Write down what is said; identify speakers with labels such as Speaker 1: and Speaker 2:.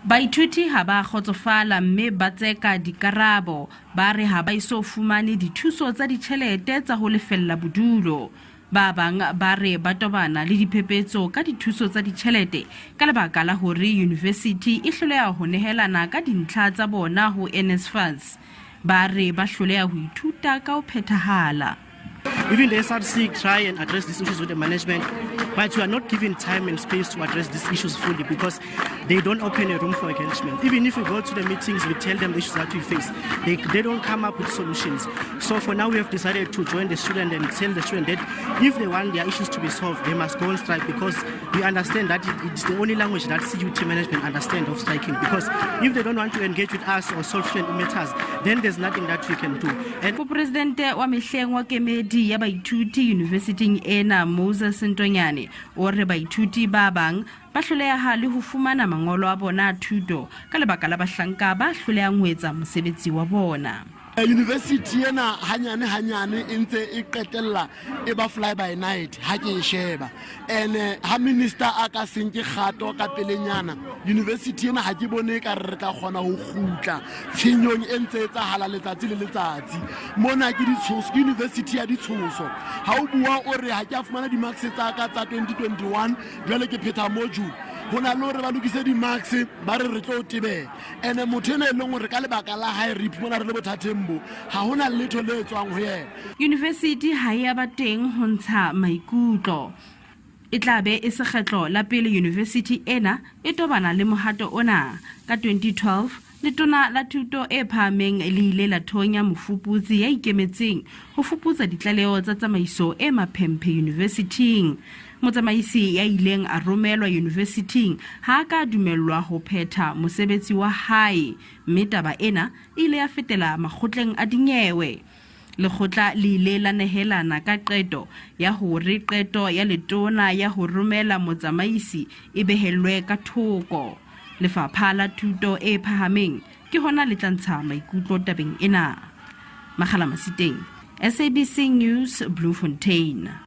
Speaker 1: Baithuti ha ba kgotsofala mme ba tseka dikarabo, ba re ha ba eso fumane dithuso tsa ditjhelete tsa ho lefella bodulo. Ba bang ba re ba tobana le diphephetso ka dithuso tsa ditjhelete ka lebaka la hore yunivesithi e hloleha ho nehelana ka dintlha tsa bona ho NSFAS. Ba re ba hloleha ho ithuta ka ho phethahala.
Speaker 2: Even the SRC try and address these issues with the management, but we are not given time and space to address these issues fully because they don't open a room for engagement. Even if we go to the meetings, we tell them the issues that we face. They don't come up with solutions. So for now, we have decided to join the student and tell the student that if they want their issues to be solved, they must go on strike, because we understand that it's the only language that CUT management understand of striking. Because if they don't want to engage with us or solve student matters, then there's nothing that we can do. And
Speaker 1: Mopresidente wa mehleng wa kemedi ya baithuti yunivesithing ena, Moses Ntonyane, o re baithuti ba bang ba hloleha le ho fumana mangolo a bona a thuto ka lebaka la bahlanka ba hlolehang ho etsa mosebetsi wa bona.
Speaker 3: University ena hanyane hanyane e ntse e qetella e ba fly by night ha ke e sheba. Ene ha minister a ka se nke kgato ka pelenyana, university ena ha ke bone e ka re re tla kgona ho kgutla tshenyong e ntse etsahala letsatsi le letsatsi. Mona ke ditshoso, ke university ya ditshoso. Ha o bua o re ha ke a fumana di-marks tsa ka tsa 2021, jwale ke phetha module. Ho na le hore ba lokise di-marks, ba re re tlo tebela. Ene motho ena e leng hore ka lebaka la hae re iphumana re le bothateng bo, ha hona letho le tswang ho yena.
Speaker 1: Yunivesithi ha e a ba teng ho ntsha maikutlo. E tla be e se kgetlo la pele yunivesithi ena e tobana le mohato ona. Ka 2012, Letona la Thuto e Phahameng le ile la thonya mofuputsi ya ikemetseng ho fuputsa ditlaleho tsa tsamaiso e maphemphe yunivesithing. Motsamaisi ya ileng a romelwa yunivesithing ha a ka a dumellwa ho phetha mosebetsi wa hae, mme taba ena e ile ya fetela makgotleng a dinyewe. Lekgotla le ile la nehelana ka qeto ya hore qeto ya letona ya ho romela motsamaisi e behellwe ka thoko. Lefapha la Thuto e Phahameng ke hona le tla ntsha maikutlo tabeng ena. Makgala Masiteng, SABC News, Bloemfontein.